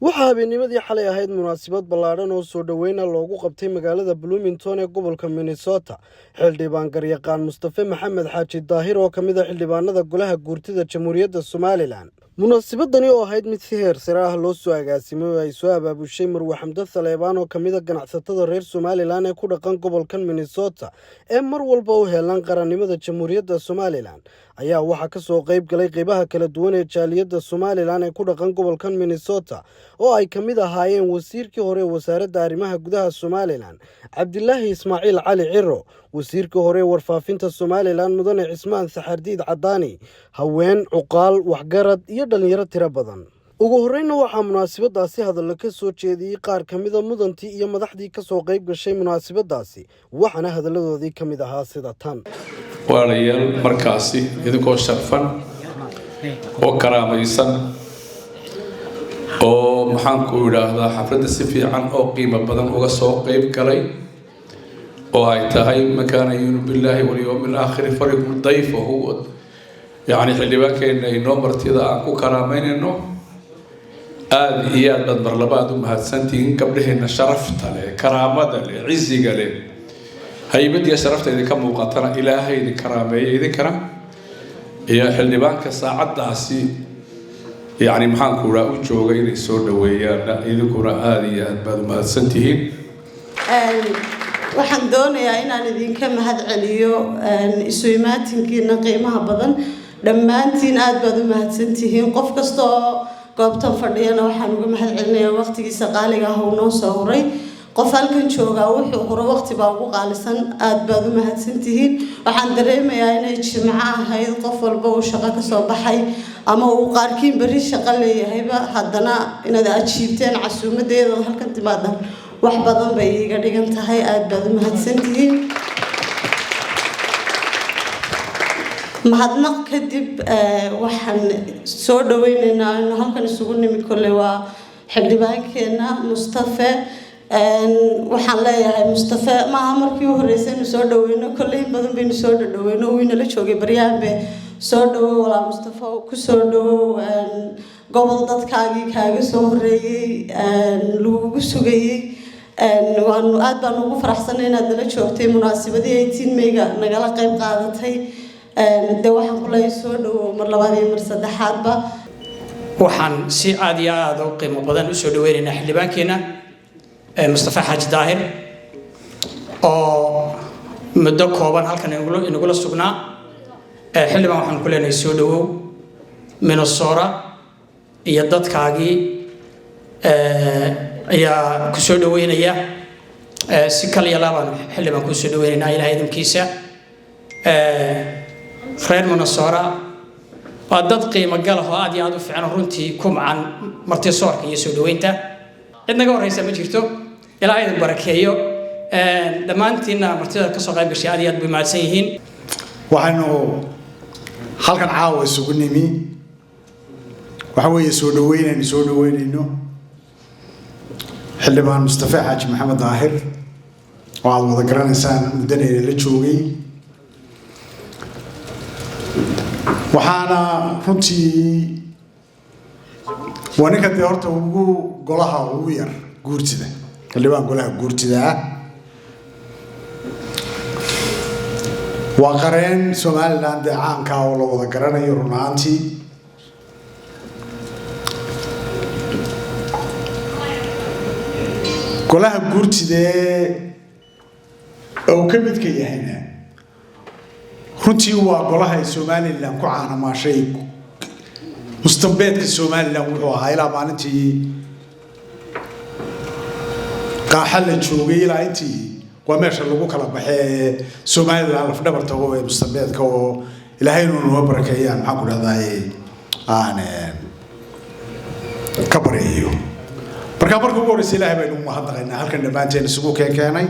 Waxaa habeennimadii xalay ahayd munaasabad ballaadhan oo soo dhoweyna loogu qabtay magaalada Bloomington ee gobolka Minnesota xildhibaan garyaqaan Mustafe Maxamed Xaaji Daahir, oo ka mid ah xildhibaanada Golaha Guurtida Jamhuuriyadda Somaliland. Munaasabadani oo ahayd mid si heer sare ah loo soo agaasimay oo ay soo abaabushay Marwe Xamdo Saleebaan, oo ka mid ah ganacsatada reer Somaliland ee ku dhaqan gobolkan Minnesota ee mar walba u heelan qarannimada Jamhuuriyadda Somaliland, ayaa waxaa ka soo qayb galay qeybaha kala duwan ee jaaliyadda Somaliland ee ku dhaqan gobolkan Minnesota, oo ay ka mid ahaayeen wasiirkii hore ee Wasaaradda Arrimaha Gudaha Somaliland, Cabdilaahi Ismaaciil Cali Ciro, wasiirkii hore ee Warfaafinta Somaliland, Mudane Cismaan Saxardiid Cadaani, haween, cuqaal, waxgarad iyo dhallinyaro tiro badan. Ugu horreynna waxaa munaasabadaasi hadallo ka soo jeediyey qaar ka mida mudantii iyo madaxdii ka soo qayb gashay munaasabadaasi, waxaana hadalladoodii ka mid ahaa sida tan. Walaalayaal, markaasi idinkoo sharfan oo karaamaysan oo, maxaanku idhaahdaa, xafladda si fiican oo qiimo badan uga soo qeyb galay, oo ay tahay من كان يؤمن بالله واليوم الآخر فليكرم ضيفه, yacni xildhibaankeenna inoo martida aan ku karaameynayno, aada iyo aad baad marlabaad u mahadsantihiin. Gabdhaheenna sharafta leh, karaamada leh, ciziga leh, haybadiyo sharafta idinka muuqatana, Ilaahay idin karaameeya idinkana iyo xildhibaanka saacaddaasi, yacni, maxaanku idhaha, u jooga inay soo dhaweeyaan. Idinkuna aada iyo aad baad u mahadsantihiin. Waxaan doonayaa inaan idinka mahad celiyo isu imaatinkiina qiimaha badan. Dhammaantiin aad baad u mahadsantihiin. Qof kasta oo goobtan fadhiyana waxaan uga mahad celinayaa waqtigiisa qaaliga ah uu noo soo huray. Qof halkan joogaa wuxuu huro waqti baa ugu qaalisan. Aad baad u mahadsantihiin. Waxaan dareemayaa inay jimco ahayd, qof walba uu shaqo kasoo baxay ama uu qaarkiin berri shaqo leeyahayba, haddana inaad ajiibteen casuumadeeda halkan timaadaan wax badan bay iiga dhigan tahay. Aad baad u mahadsantihiin. Mahadnaq kadib, waxaan soo dhaweyneynaa inu halkan isugu nimi kolley waa xildhibaankeena Mustafe. Waxaan leeyahay, Mustafe, maaha markii u horreysay inu soo dhaweyno. Kolley in badan baynu soo dhadhaweyno, wuu inala joogay baryahanbe. Soo dhawow, walaa Mustafe, kusoo dhawow gobol dadkaagii kaaga soo horreeyey lagugu sugayey. Waanu aad baanu ugu faraxsanay inaad nala joogtay munaasabadii 18 May-ga, nagala qayb qaadatay. Dee waxaan ku leeyahay, soo dhawow mar labaad iyo mar saddexaadba. Waxaan si aada iyo aada u qiimo badan usoo dhaweynaynaa xildhibaankeenna Mustafa Xaaji Daahir, oo muddo kooban halkan inagula sugnaa. Xildhibaan, waxaan ku leenahay soo dhawow. Minnesota iyo dadkaagii ayaa ku soo dhaweynaya. Si kal iyo laabaan xildhibaan kuu soo dhaweynaynaa, Ilahay idinkiisa. Reer Minnesota waa dad qiimo gal ah oo aad iyo aad u fiican runtii, ku macan martisoorka iyo soo dhaweynta. Cid naga horreysa ma jirto. Ilaahay idin barakeeyo dhammaantiinna. Martida kasoo qayb gashay aad iyo aad bay mahadsan yihiin. Waxaynu halkan caawa isugu nimi waxa weeye soo dhaweynaynu soo dhaweynayno xildhibaan Mustafe Xaaji Maxamed Daahir, oo aada wada garanaysaan, muddanayna la joogay. Waxaana runtii waa ninka dee horta ugu golaha ugu yar guurtida, xildhibaan golaha guurtida ah, waa qareen Somaliland dee caanka oo la wada garanayo. Run ahaantii, golaha guurtidee uu ka midka yahayna runtii waa golaha ay Somaliland ku caanamaashay. Mustambeedka Somaliland wuxuu ahaa ilaa maalintii qaaxa la joogay ilaa intii waa meesha lagu kala baxay ee Somaliland lafdhabarta oo ee mustambeedka, oo Ilaahay inuu noo barakeeyaan, maxaan ku dhahdaay, aan ka baryayo. Marka marka ugu horreysa, Ilaahay baynu ugu mahadnaqaynaa halkan dhammaanteen isugu keenkeenay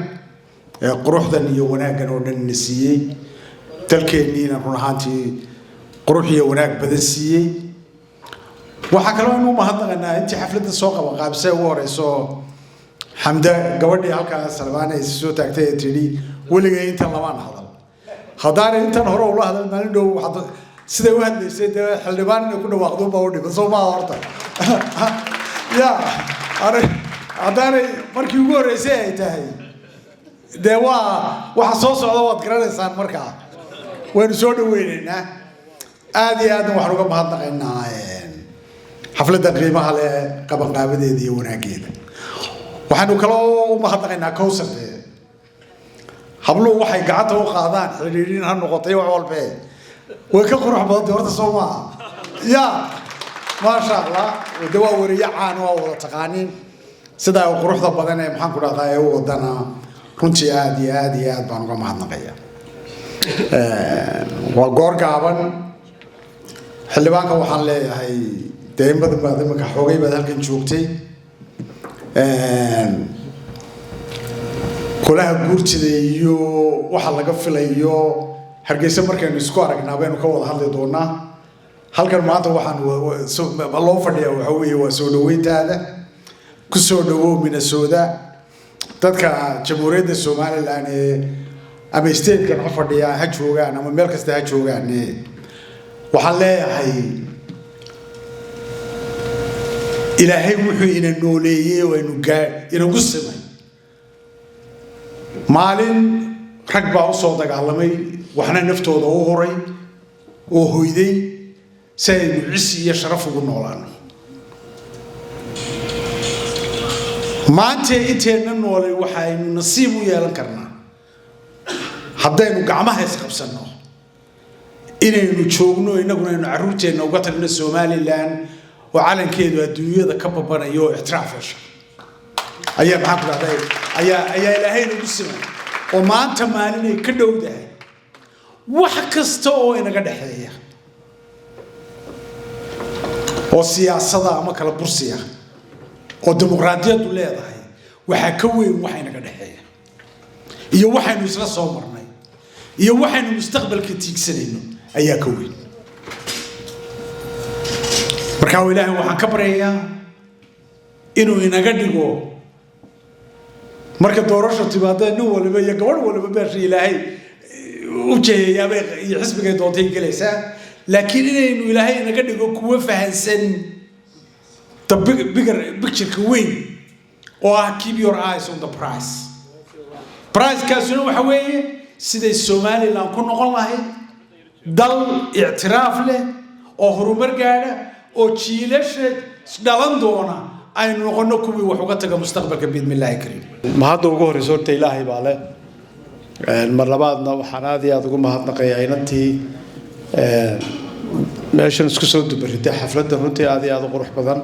ee quruxdan iyo wanaaggan oo dhan na siiyey, dalkeenniina run ahaantii qurux iyo wanaag badan siiyey. Waxaa kaloo aynu u mahadnaqaynaa intii xafladda soo qabanqaabisay, ugu horeyso Xamde, gabadhii halkaa Salmaan ay soo taagtay ee tidhi, "Weligay intan lamaan hadal." Haddaanay intan hore ula hadal maalin dhow siday u hadlaysay, dee xildhibaan inay ku dhawaaqdo baa u dhiman. Soo maaha horta? Ya haddaanay markii ugu horreysay ay tahay, dee waa waxa soo socda, waad garanaysaan. Markaa waynu soo dhaweynaynaa, aad iyo aadna waxaan uga mahadnaqaynaa xafladda qiimaha leh, qabanqaabadeeda iyo wanaaggeeda. Waxaanu kaloo u mahadnaqaynaa Cowsar. Habluhu waxay gacanta u qaadaan, xidhiidhin ha noqotay, wax walbe way ka qurux badantay horta, soo maaha? Ya, maasha Allah, de waa weriye caan, waa wada taqaaniin. Sidaa quruxda badan ee, maxaan ku dhahdaa, ee u wadana runtii aad iyo aad iyo aad baan uga mahadnaqaya. Waa goor gaaban. Xildhibaanka waxaan leeyahay, dee in badan baad imika xoogay baad halkan joogtay. Golaha guurtida iyo waxa laga filayo Hargeysa markaynu isku aragnaa baynu ka wada hadli doonaa. Halkan maanta waxaan loo fadhiyaa waxa weeye waa soo dhaweyntaada. Ku soo dhawow Minnesota. Dadka Jamhuuriyadda Somaliland ee ama statekan ha fadhiyaa ha joogaan ama meel kasta ha joogaan, waxaan leeyahay Ilaahay wuxuu ina nooleeyey oo aynu gaa inagu simay. Maalin rag baa usoo dagaalamay, waxna naftooda u huray oo hoyday si aynu cisi iyo sharaf ugu noolaano. Maanta inteenna noolay waxaynu nasiib u yeelan karnaa, haddaynu gacmaha isqabsanno, inaynu joogno innaguna aynu carruurteenna uga tagno Somaliland oo calankeedu adduunyada ka babanayo oo ictiraaf hesha. Ayaa, maxaan ku dhahday, ayaa Ilaahay nagu simay oo maanta maalinay ka dhowdahay wax kasta oo inaga dhexeeya oo siyaasada ama kala bursiya oo dimuqraadiyaddu leedahay. Waxaa ka weyn waxa inaga dhexeeya iyo waxaynu isla soo marnay iyo waxaynu mustaqbalka tiigsanayno ayaa ka weyn. Marka Ilaahay waxaan ka baryayaa inuu inaga dhigo, marka doorasho timaada, nin waliba iyo gabadh waliba meesha Ilaahay u jeeyayaabay iyo xisbigay doontay gelaysaa, laakiin inaynu Ilaahay inaga dhigo kuwo fahansan the bigger picture-ka weyn oo ah keep your eyes on the prize. Prizekaasuna waxa weeye siday Somaliland ku noqon lahayd dal ictiraaf leh oo horumar gaadha oo jiilasha dhalan doona aynu noqono kuwii wax uga taga mustaqbalka, biidni Illaahi kariim. Mahadda ugu horreysa horta Ilaahay baa leh. Mar labaadna waxaan aad iyo aada ugu mahadnaqayaa inantii meeshan isku soo dubaritay xafladdan, runtii aad iyo aada u qurux badan.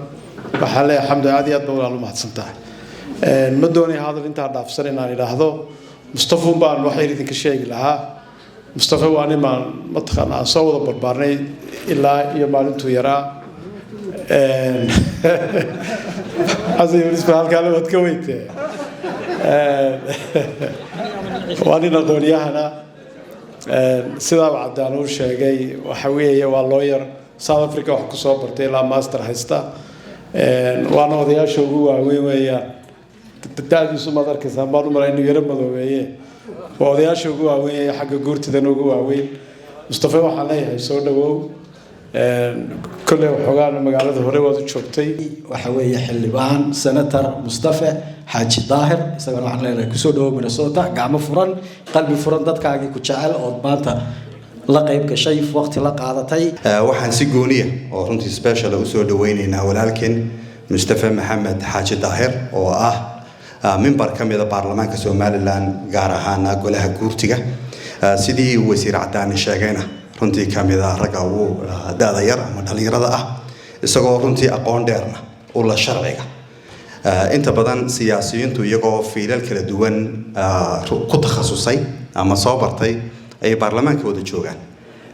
Waxaan leeyahay, Xamdi, aad iyo aad ba walaal u mahadsan tahay. Ma doonaya hadal intaa dhaafsan inaan idhaahdo. Mustafa baan wax yar idinka sheegi lahaa. Mustafa waa nin baan mataqaana aan soo wada barbaarnay ilaa iyo maalintuu yaraa. Xasan Yunis ba halkaa labaad ka weytee. Waa nin aqoon-yahana, sidaaba Caddaan uu sheegay. Waxa weeye waa lawyer, South Africa wax kusoo bartay, ilaa master haysta, waana odayaasha ugu waaweyn weeyaan. Da-diisu maad arkaysaa, baan u malay inuu yaro madoobeeye. Waa odayaasha ugu waaweyn ee xagga guurtidana ugu waaweyn. Mustafa waxaan leeyahay soo dhawow. Kolley waxoogaana magaalada hore waad u joogtay. Waxa weeye xildhibaan Senator Mustafe Xaaji Daahir. Isagana waxaan leenahay kusoo dhawow Minnesota, gacmo furan, qalbi furan, dadkaagii ku jecel ood maanta la qayb gashay, waqti la qaadatay. Waxaan si gooniya oo runtii special usoo dhaweyneynaa walaalkeen Mustafe Maxamed Xaaji Daahir oo ah member ka mida baarlamaanka Somaliland, gaar ahaana golaha guurtiga. Sidii wasiir Cadaani sheegayna, runtii ka mid ah ragga ugu da-da yar ama dhallinyarada ah, isagoo runtii aqoon dheerna ula sharciga. Inta badan siyaasiyiintu iyagoo fiilal kala duwan ku takhasusay ama soo bartay ayay baarlamaanka wada joogaan,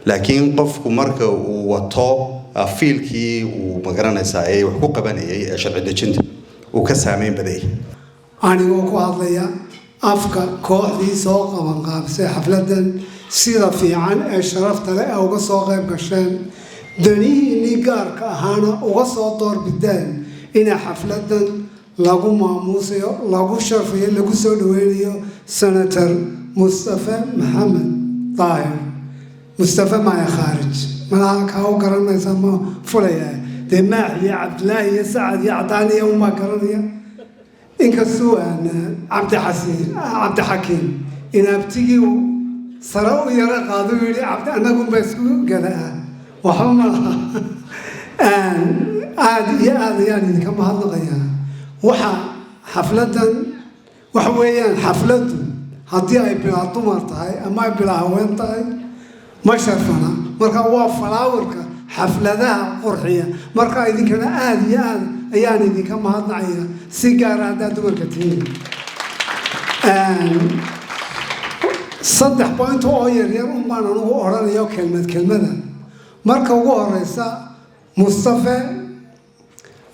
laakiin qofku marka uu wato fieldkii uu magaranaysaa ee wax ku qabanayay ee sharci dejinta uu ka saameyn badayay. Anigoo ku hadlaya afka kooxdii soo qabanqaabisay xafladdan, sida fiican ee sharafta leh ee uga soo qayb gasheen, danihiinnii gaarka ahaana uga soo doorbideen inay xafladdan lagu maamuusayo, lagu sharfayo, lagu soo dhaweynayo Senator Mustafe Maxamed Daahir, Mustafe Maya Khaarij, malaha kaa u garanaysa ma fulaya. Dee Maax iyo Cabdilaahi iyo Sacad iyo Cadaan iyo unbaa garanaya, inkastuu aan Cabdixasiin Cabdixakiim inaabtigii uu sare u yaro qaado, uu yidhi Cabdi annagunba isku gada-ah, waxba ma laha. Aada iyo aada ayaan idinka mahadnaqayaa. Waxa xafladdan waxa weeyaan, xafladdu haddii ay bilaa dumar tahay ama ay bilaa haween tahay ma sharfana. Marka waa flower-ka xafladaha qurxiya. Marka idinkana aada iyo aada ayaan idinka mahadnaqayaa, si gaara haddaad dumarka tihiin. Saddex point oo yaryar un baan anugu odhanayo, kelmad kelmada. Marka ugu horeysa, Mustafe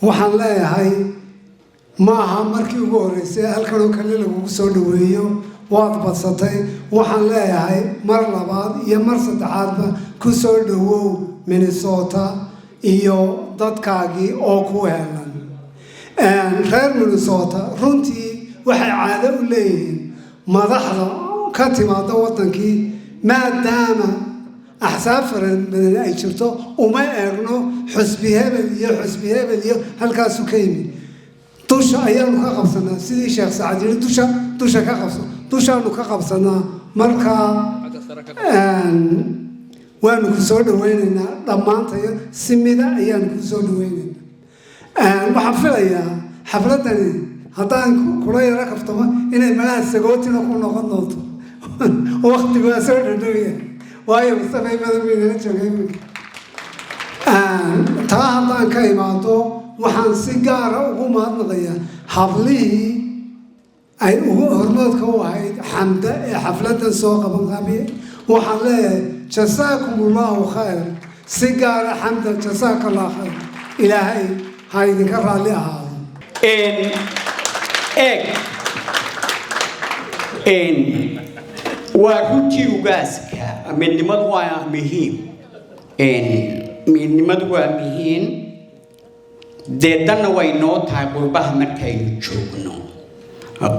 waxaan leeyahay, ma aha markii ugu horreysay halkan oo kale lagugu soo dhaweeyo, waad badsatay. Waxaan leeyahay mar labaad iyo mar saddexaadba ku soo dhawow Minnesota iyo dadkaagii oo ku helan. Reer Minnesota runtii waxay caado u leeyihiin madaxda ka timaada waddankii, maadaama axsaab fara badan ay jirto, uma eegno xusbi hebel iyo xusbi hebel iyo halkaasu ka yimid. Dusha ayaanu ka qabsanaa, sidii Sheekh Sacad yiri, dusha dusha ka qabso, dushaanu ka qabsanaa. Marka waanu ku soo dhaweynaynaa dhammaantayo, si mida ayaanu ku soo dhaweynaynaa. Waxaan filayaa xafladdani, haddaan kula yaro kaftamo, inay malaha sagootina ku noqon doonto. Waktigu waa soo dhadhowya, waayo Mustafa badan bay nala joogay iminka. Taa haddaan ka imaado, waxaan si gaara ugu mahadnaqayaa hablihii ay ugu hormoodka u ahayd Xamda ee xafladdan soo qaban qaabiyey. Waxaan leeyahay jasaakum Allahu khayr. Si gaara Xamda, jasaaka Allah khayr, Ilaahay ha idinka raalli ahaado. Eeg, waa runtii ugaaska, midnimadu waa muhiim, midnimadu waa muhiim. Dee danna way noo tahay qurbaha markaynu joogno,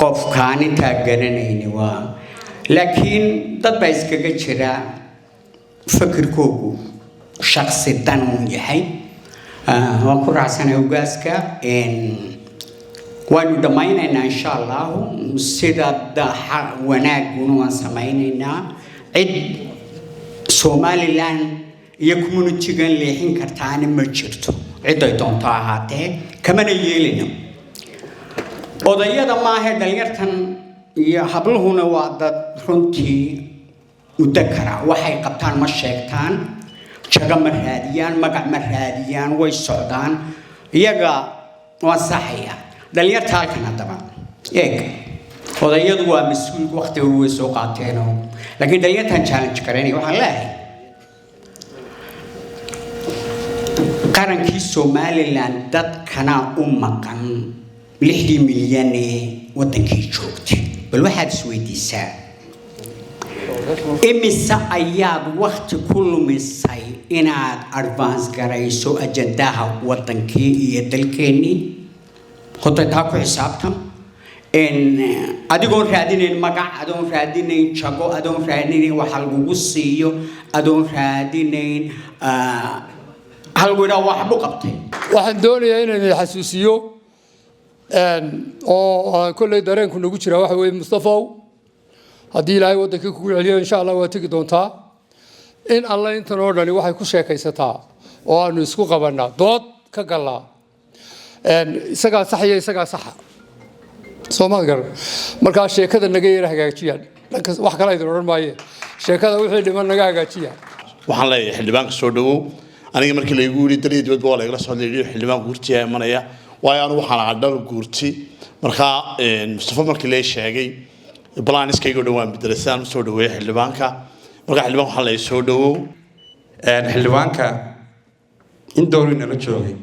qofkaan intaa garanayni waa, laakiin dad baa iskaga jira fakirkoogu shaksi dan uu yahay. Waan ku raacsanahay ugaaska, waanu dhammaynaynaa insha Allahu sida wanaaguna waan samaynaynaa. Cid Somaliland iyo community-gan leexin kartaana ma jirto, ciday doonto ahaatee, kamana yeelino. Odayada maahe, dhalinyartan iyo habluhuna waa dad runtii mudakara. Waxay qabtaan ma sheegtaan, jago ma raadiyaan, magac ma raadiyaan, way socdaan. Iyaga waan saxaya. Dhalinyarta halkan haddaba eeg, odayadu waa mas-uul, waqtiga way soo qaateenoo, laakiin dhalinyartan challenge garaynaya. Waxaan leeyahay qarankii Somaliland dadkana u maqan, 6dii milyan ee waddankii joogtay. Bal waxaad isweydiisaa, imise ayaad wakti ku lumisay inaad advance garayso ajandaha waddankii iyo dalkeennii? Horta taa ku xisaabtan, adigoon raadinayn magac, adoon raadinayn jago, adoon raadinayn waxa lagugu siiyo, adoon raadinayn halgu idhaa waxbu qabtay. Waxaan doonayaa inaan idin xasuusiyo oo kolley dareenku nagu jira, waxa weeye, Mustafaw, haddii Ilaahay waddankii kugu celiyo, insha Allah waa tegi doontaa, in Alla intan oo dhani waxay ku sheekaysataa oo aanu isku qabannaa, dood ka gallaa, isagaa saxaya, isagaa saxa, soomaad garan. Markaa sheekada naga yara hagaajiyaan dhanka, wax kale idin odhan maaye, sheekada wixii dhiman naga hagaajiya. Waxaan leeyahay xildhibaanka soo dhawow. Aniga markii laygu yidhi daliya dibadba waa laygala socday, yidhi xildhibaan guurtiyaa imanaya, waayo anigu waxaan ahaa dhal guurti. Markaa Mustafa markii lay sheegay, plans-kayga o dhan waan bedelay sidaan usoo dhaweeyay xildhibaanka. Markaa xildhibaan waxaan leeyahay soo dhawow. Xildhibaanka in dowru inala joogay,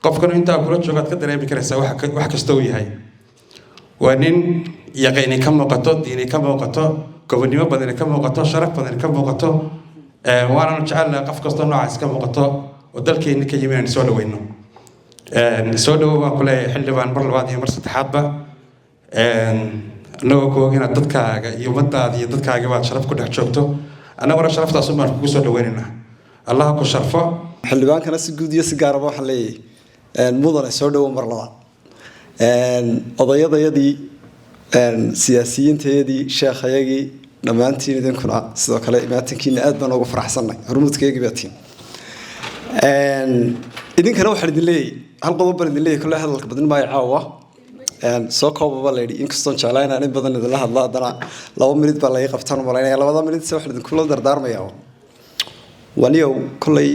qofkanu intaa kula joogaad ka dareemi karaysaa wax kasta uu yahay. Waa nin yaqiini ka muuqato, diini ka muuqato, gobonnimo badani ka muuqato, sharaf badani ka muuqato. Waananu jecelnahay qof kastoo noocaas ka muuqato oo dalkeenni ka yimi inaan soo dhaweyno. Soo dhawow waan ku leeyahay xildhibaan, mar labaad iyo mar saddexaadba, annagoo ku og inaad dadkaaga iyo ummadaada iyo dadkaaga baad sharaf ku dhex joogto, annaguna sharaftaas un baan kugu soo dhaweynaynaa. Allaha ku sharfo. Xildhibaankana si guud iyo si gaaraba waxaan leeyahay, mudane, soo dhowo mar labaad. Odayadayadii, siyaasiyiintayadii, sheekhayagii, dhammaantiin idinkuna sidoo kale imaatankiina aad baan ugu faraxsannay. Hormuudkaygii baa tihiin. Idinkana waxaan idin leeyahay hal qodob baan idin leeyahay. Kolle hadalka badin maayo caawa, soo koobaba la yidhi. Inkastoon jeclaa inaan in badan idinla hadlo, haddana 2 minid baa laga qabtaan malaynaya. Labada minid se waxaan idinkula dardaarmayaa, waniyow kolley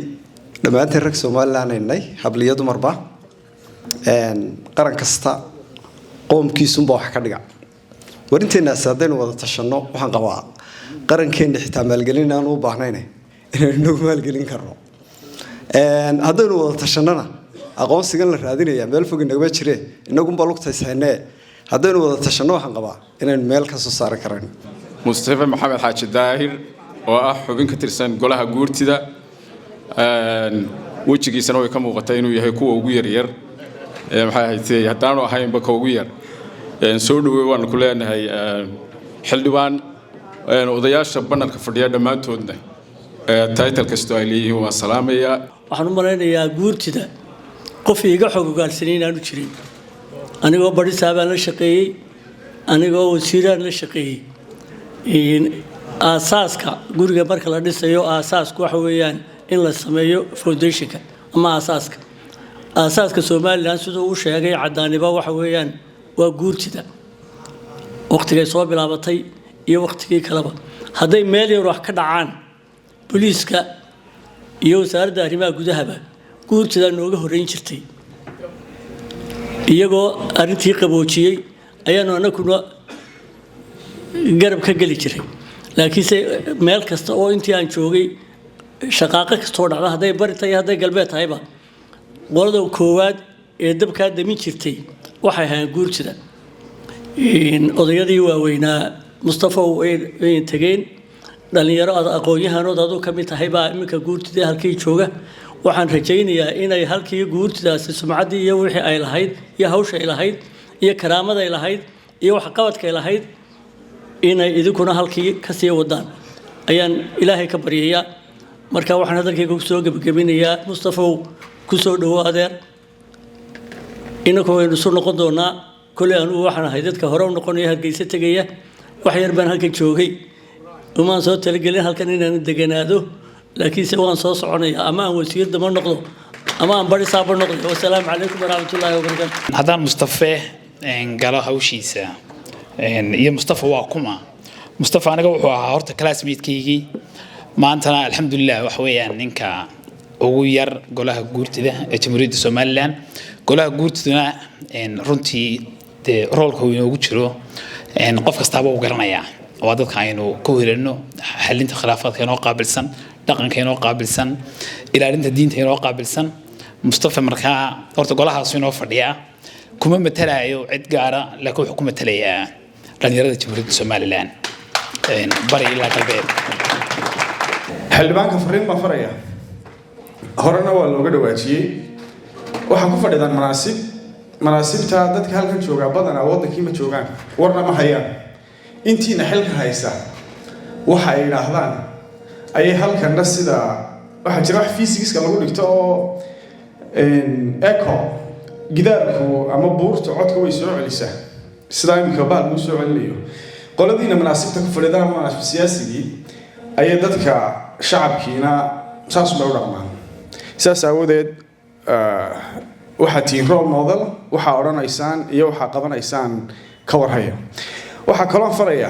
dhammaanteen rag Somaliland aynay, habliyo dumarba, qaran kasta qoomkiisunbaa wax ka dhiga. Warinteennaasi haddaynu wada tashanno, waxaan qabaa qarankeenna xitaa maalgelin aan u baahnayn inaynu inagu maalgelin karno. Haddaynu wada tashannana, aqoonsigan la raadinaya meel fog inagama jire, inagunbaa lugtays haynee. Haddaynu wada tashanno, waxaan qabaa inaynu meel ka soo saari karayno. Mustafa Maxamed Xaaji Daahir oo ah xubin ka tirsan golaha guurtida, wejigiisana way ka muuqataa inuu yahay kuwa ugu yaryar, maxay ahayd, haddaanu ahaynba ka ugu yar. Soo dhowey waanu ku leenahay, xildhibaan. Odayaasha banalka fadhiya dhammaantoodna, title kastoo ay leeyihiin, waan salaamayaa. Waxaan u malaynayaa guurtida qof iiga xog ogaalsanay inaanu jirin. Anigoo barisaabaan la shaqeeyey, anigoo wasiiraan la shaqeeyey. Aasaaska guriga marka la dhisayo, aasaasku waxa weeyaan in la sameeyo foundationka ama aasaaska. Aasaaska Somaliland, siduu u sheegay Cadaaniba, waxa weeyaan waa guurtida, waqtigay soo bilaabatay iyo waqtigii kaleba. Hadday meel yar wax ka dhacaan, booliiska iyo wasaaradda arrimaha gudahaba guurtidaa nooga horreyn jirtay. Iyagoo arrintii qaboojiyey ayaanu anaguna garab ka geli jiray. Laakiinse meel kasta oo intii aan joogay shaqaaqo kastoo dhacda, hadday bari tahay, hadday galbeed tahayba, qolada koowaad ee dabkaa damin jirtay waxay ahaayeen guurtida. Odayadii waaweynaa, Mustafa, way tegeen. Dhalinyaro aqoon-yahanood aduu ka mid tahay baa iminka guurtida halkii jooga. Waxaan rajaynayaa inay halkii guurtidaasi sumcaddii iyo wixii ay lahayd iyo hawsha ay lahayd iyo karaamaday lahayd iyo waxqabadkay lahayd inay idinkuna halkii kasii wadaan ayaan Ilaahay ka baryayaa. Marka waxaan hadalkayga kusoo gebagabinayaa, Mustafaw, kusoo dhowo adeer. Inaku waynu isu noqon doonaa kolley. Anugu waxaan ahay dadka hore u noqonaya, Hargeysa tegaya. Wax yar baan halkan joogay, umaan soo talagelin halkan inaan deganaado, laakiinse waan soo soconaya, ama aan wasiir dama noqdo ama aan barisaaba noqdo. Wasalaamu calaykum waraxmatullaahi wabarakaatu. Haddaan Mustafe galo hawshiisa iyo Mustafa waa kuma, Mustafa aniga wuxuu ahaa horta classmatekeygii. Maantana alxamdulilah waxa weeyaan ninka ugu yar golaha guurtida ee Jamhuuriyadda Somaliland. Golaha guurtiduna runtii dee roolka uu inoogu jiro qof kastaaba uu garanayaa. Waa dadka aynu ku helano xalinta khilaafaadka inoo qaabilsan, dhaqanka inoo qaabilsan, ilaalinta diinta inoo qaabilsan. Mustafa markaa horta golahaasu inoo fadhiyaa kuma matalayo cid gaara, laakiin wuxuu ku matalayaa dhalinyarada Jamhuuriyadda Somaliland, bari ilaa galbeed. Xildhibaanka fariin baan faraya, horena waa looga dhawaajiyey. Waxaa ku fadhidaan manaasib. Manaasibta dadka halkan joogaa badanaa waddankii ma joogaan, warna ma hayaan. Intiina xilka haysa waxa ay yidhaahdaan ayay halkanna. Sida waxaa jira wax physicska lagu dhigto oo echo, gidaarku ama buurtu codka way soo celisaa, sidaa iminka baal lagu soo celinayo. Qoladiina manaasibta ku fadhida ama manaasib siyaasigii ayay dadka shacabkiina saas bay u dhaqmaan. Sidaas aawadeed waxaad tihiin role model. Waxaa odhanaysaan iyo waxaa qabanaysaan ka warhaya. Waxaa kaloo faraya,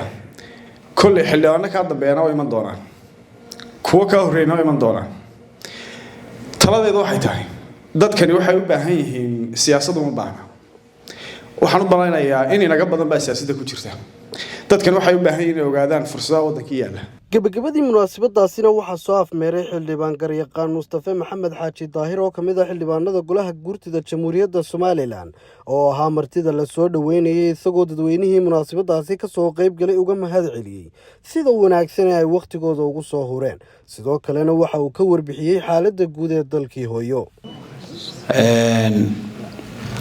kolley xildhibaano kaa dambeeyana waa iman doonaan, kuwo kaa horreeyana waa iman doonaan. Taladeedu waxay tahay, dadkani waxay u baahan yihiin, siyaasad uma baahna. Waxaan u malaynayaa in inaga badan baa siyaasadda ku jirta. Dadkani waxay u baahan yihiin inay ogaadaan fursadaha waddankii yaalla. Gebagabadii munaasabadaasina waxaa soo afmeeray xildhibaan garyaqaan Mustafe Maxamed Xaaji Daahir oo ka mid ah xildhibaanada golaha guurtida Jamhuuriyadda Somaliland oo ahaa martida la soo dhoweynayay, isagoo dadweynihii munaasabadaasi kasoo qayb galay uga mahad celiyey sida wanaagsan ee ay wakhtigooda ugu soo hureen. Sidoo kalena waxa uu ka warbixiyey xaaladda guud ee dalkii hooyo.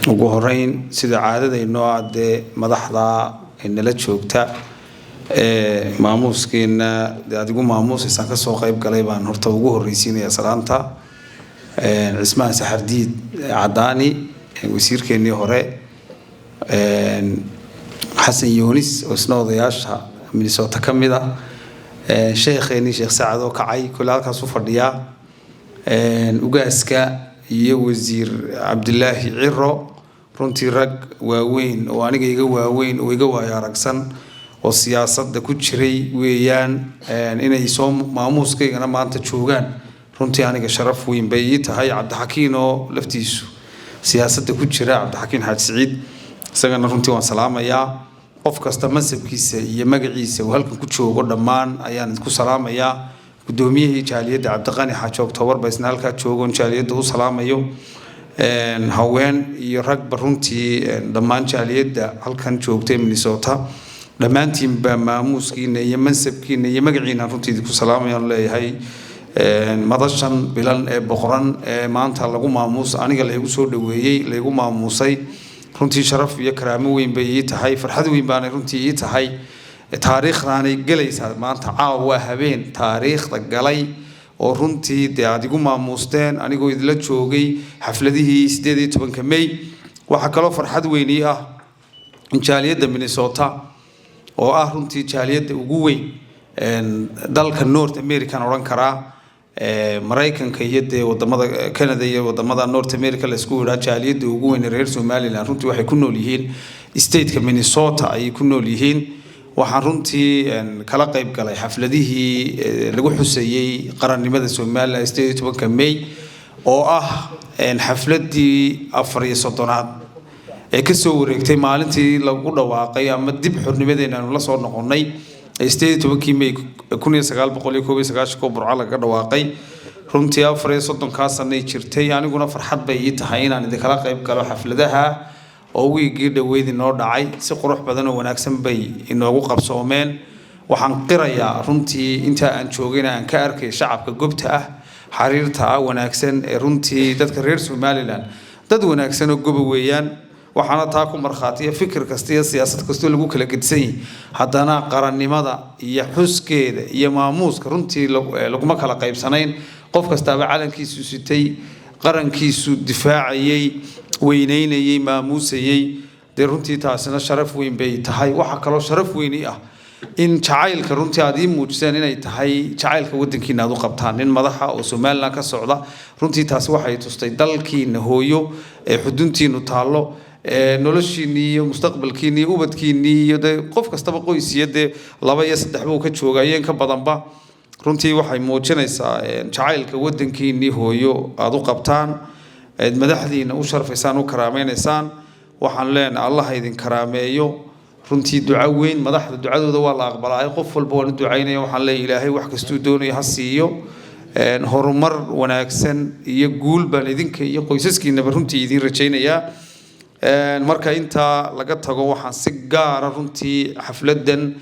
Ugu horeyn, sida caadadaynoo ah, dee madaxda nala joogta, maamuuskiina dee adigu maamuusaysaan kasoo qayb galay baan horta ugu horreysiinaya salaanta. Cismaan Saxardiid Cadaani, wasiirkeennii hore, Xasan Yuunis oo isna odayaasha Minnesota ka mid ah, sheekheenii Sheekh Sacad oo kacay kole halkaas u fadhiyaa, ugaaska iyo wasiir Cabdilaahi Ciro. Runtii rag waaweyn oo aniga iga waaweyn oo iga waayo aragsan oo siyaasadda ku jiray weeyaan. Inay soo maamuuskaygana maanta joogaan runtii aniga sharaf weyn bay ii tahay. Cabdixakiin oo laftiisu siyaasadda ku jira, Cabdixakiin Xaaji Siciid, isagana runtii waan salaamayaa. Qof kasta mansabkiisa iyo magaciisa uu halkan ku joogo dhammaan ayaan idinku salaamayaa. Guddoomiyihii jaaliyadda Cabdiqani Xaaji Octobar ba isna halkaa joogoon jaaliyadda u salaamayo. Haween iyo ragba runtii dhammaan jaaliyadda halkan joogtay Minnesota, dhammaantiinba maamuuskiina iyo mansabkiina iyo magaciina runtii idinku salaamayaan. Leeyahay madashan bilan ee boqoran ee maanta lagu maamuus aniga laygu soo dhaweeyey, laygu maamuusay, runtii sharaf iyo karaamo weyn bay ii tahay, farxad weyn baanay runtii ii tahay. Taariikhdaanay gelaysaa maanta. Caawa waa habeen taariikhda galay oo runtii dee aad igu maamuusteen anigoo idila joogay xafladihii 18-ka May. Waxaa kaloo farxad weyn ii ah in jaaliyadda Minnesota oo ah runtii jaaliyadda ugu weyn dalka North American odhan karaa, Maraykanka iyo dee wadamada Canada iyo wadamada North America laisku yidhaa, jaaliyadda ugu weyn ee reer Somaliland runtii waxay ku nool yihiin stateka Minnesota ayay ku nool yihiin. Waxaan runtii kala qayb galay xafladihii lagu xusayey qarannimada Somaliland 18-ka May oo ah xafladii 34aad ee kasoo wareegtay maalintii lagu dhawaaqay ama dib xornimadeena aanu la soo noqonnay ee 18-kii May 1991 Burco lagaga dhawaaqay. Runtii 34-kaa sanay jirtay. Aniguna farxad bay ii tahay inaan idinkala qayb galo xafladaha oo wiigii dhoweyd inoo dhacay. Si qurux badan oo wanaagsan bay inoogu qabsoomeen. Waxaan qirayaa runtii intaa aan joogayna aan ka arkay shacabka gobta ah, xariirta ah, wanaagsan ee runtii dadka reer Somaliland dad wanaagsan oo goba weeyaan. Waxaana taa ku markhaatiya fikir kasta iyo siyaasad kastoo lagu kala gedsan yahay, haddana qarannimada iyo xuskeeda iyo maamuuska runtii laguma kala qaybsanayn. Qof kastaaba calankiisu sitay, qarankiisu difaacayey, weyneynayey, maamuusayey. Dee runtii taasina sharaf weyn bay tahay. Waxaa kaloo sharaf weyn ii ah in jacaylka runtii aad ii muujiseen inay tahay jacaylka waddankiina aad u qabtaan nin madaxa oo Somaliland ka socda. Runtii taasi waxay tustay dalkiina hooyo ee xuduntiinu taallo, noloshiinii iyo mustaqbalkiinii iyo ubadkiinii iyo dee qof kastaba qoys iyo dee laba iyo saddex buu ka jooga iyo in ka badanba. Runtii waxay muujinaysaa jacaylka waddankiinii hooyo aad u qabtaan eed madaxdiina u sharfaysaan, u karaameynaysaan. Waxaan leenahay Allah idin karaameeyo. Runtii duco weyn, madaxda ducadooda waa la aqbalaayo. Qof walba waan u ducaynaya. Waxaan leeyahay Ilaahay wax kastuu doonayo ha siiyo. Horumar wanaagsan iyo guul baan idinka iyo qoysaskiinaba runtii idiin rajaynayaa. Marka intaa laga tago, waxaan si gaara runtii xafladan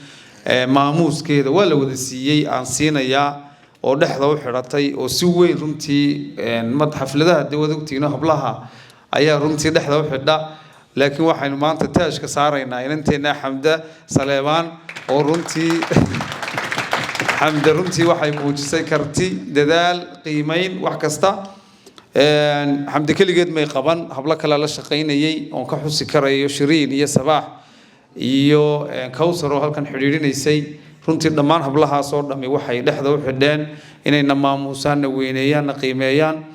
maamuuskeeda waa la wada siiyey aan siinayaa oo dhexda u xidhatay oo si weyn runtii mad xafladaha dee waad ogtihiin hablaha ayaa runtii dhexda u xidha, laakiin waxaynu maanta taajka saaraynaa inanteena Xamda Saleebaan oo runtii Xamda runtii waxay muujisay karti, dadaal, qiimeyn, wax kasta. Xamdi keligeed may qaban, hablo kale la shaqaynayay oon ka xusi karayo Shiriin iyo Sabaax iyo Kowsar oo halkan xidhiidhinaysay. Runtii dhammaan hablahaas oo dhammi waxay dhexda u xidheen inayna maamuusaan, na weyneeyaan, na qiimeeyaan,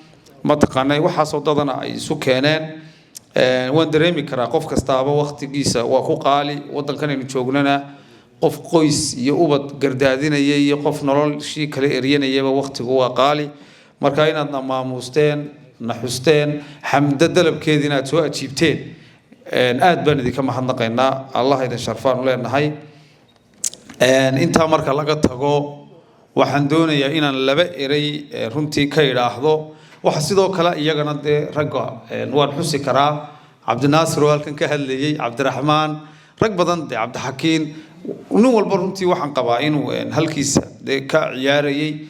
mataqaanaa waxaasoo dadana ay isu keeneen. Waan dareemi karaa qof kastaaba waqtigiisa waa ku qaali. Waddankan aynu joognana qof qoys iyo ubad gardaadinaya iyo qof noloshii kala eryanayaba waqtigu waa qaali. Marka inaadna maamuusteen, na xusteen, Xamdo dalabkeediina aad soo ajiibteen, aad baan idinka mahadnaqaynaa. Allah idin sharfaanu leenahay. Intaa marka laga tago, waxaan doonayaa inaan laba erey runtii ka idhaahdo. Waxa sidoo kale iyagana dee ragga waan xusi karaa, Cabdinaasir oo halkan ka hadlayey, Cabdiraxmaan, rag badan dee, Cabdixakiin, nin walba runtii waxaan qabaa inuu halkiisa dee ka ciyaarayey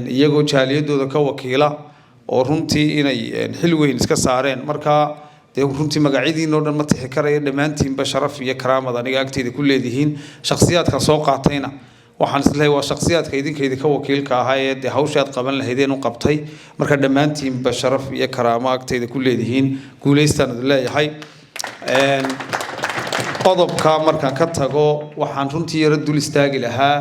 iyagoo jaaliyadooda ka wakiila oo runtii inay xil weyn iska saareen. Marka dee runtii magacyadiinoo dhan ma tixi karaya. Dhammaantiinba sharaf iyo karaamad aniga agteyda ku leedihiin. Shakhsiyaadkan soo qaatayna Waxaan isleeyahay waa shakhsiyaadka idinka idinka wakiilka ahaa ee dee hawsha aad qaban lahaydeen u qabtay. Marka dhammaantiinba sharaf iyo karaamo agtayda ku leedihiin, guulaystaan idin leeyahay. Qodobka markaan ka tago, waxaan runtii yaro dul istaagi lahaa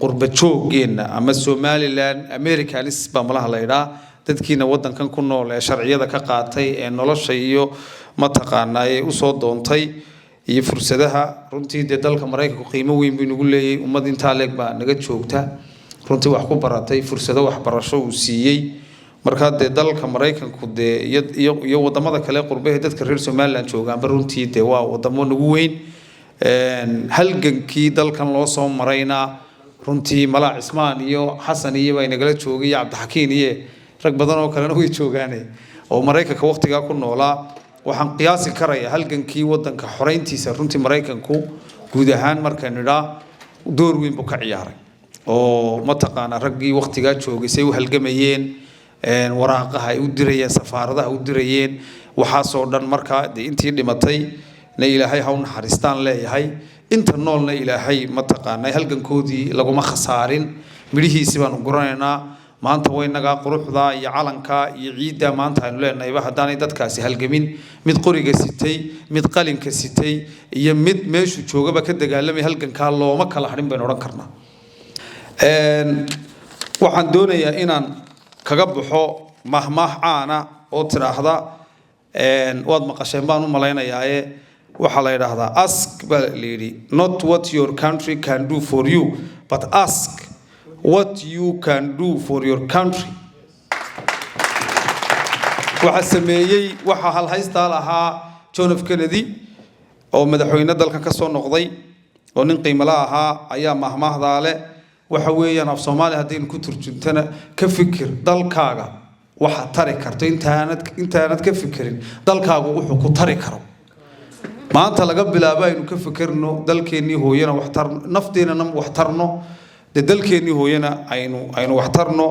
qurba joogeenna ama Somaliland Americans baa malaha la idhaa, dadkiina wadankan ku nool ee sharciyada ka qaatay ee nolosha iyo mataqaanaa ee usoo doontay iyo fursadaha. Runtii dee dalka Maraykanku qiimo weyn buu inagu leeyahay. Ummad intaa leeg baa naga joogta, runtii wax ku baratay, fursado waxbarasho uu siiyey. Marka dee dalka Maraykanku dee iyo wadamada kale qurbahe dadka reer Somaliland joogaanba runtii dee waa wadamo nagu weyn. Halgankii dalkan loo soo marayna runtii Malaa Cismaan iyo Xasan iyo baa inagala joogay iyo Cabdixakiin iyo rag badan oo kalena way joogaane oo Maraykanka waqtigaa ku noolaa. Waxaan qiyaasi karaya halgankii wadanka xoreyntiisa runtii Maraykanku guud ahaan markaynu idhaa door weyn buu ka ciyaaray, oo mataqaanaa raggii waqtigaa joogay say u halgamayeen, waraaqaha ay u dirayeen, safaaradaha u dirayeen, waxaasoo dhan. Markaa dee intii dhimatay na Ilaahay ha u naxariistaan leeyahay, inta noolna Ilaahay mataqaanaa halgankoodii laguma khasaarin, midhihiisi baanu guranaynaa maanta. Waynagaa quruxda iyo calanka iyo ciidda maanta aynu leenahayba haddaanay dadkaasi halgamin, mid qoriga sitay, mid qalinka sitay iyo mid meeshuu joogaba ka dagaalamay, halgankaa looma kala hadhin baynu odhan karnaa. Waxaan doonayaa inaan kaga baxo mahmaah caana oo tidhaahda, waad maqasheen baan u malaynayaaye, waxaa la yidhaahdaa "Ask" baa la yidhi, "not what your country can do for you, but ask what you can do for your country." Waxaa sameeyey, waxaa halhaystaa lahaa John F Kennedy oo madaxweyne dalkan ka soo noqday oo nin qiimala ahaa ayaa mahmaahdaa leh. Waxa weeyaan af Soomaaliya haddaynu ku turjuntana, ka fikir dalkaaga waxaad tari karto intaanad ka fikirin dalkaagu wuxuu ku tari karo. Maanta laga bilaabo aynu ka fikirno dalkeennii hooyana wax tarno, nafteennana wax tarno, dee dalkeennii hooyana aynu wax tarno.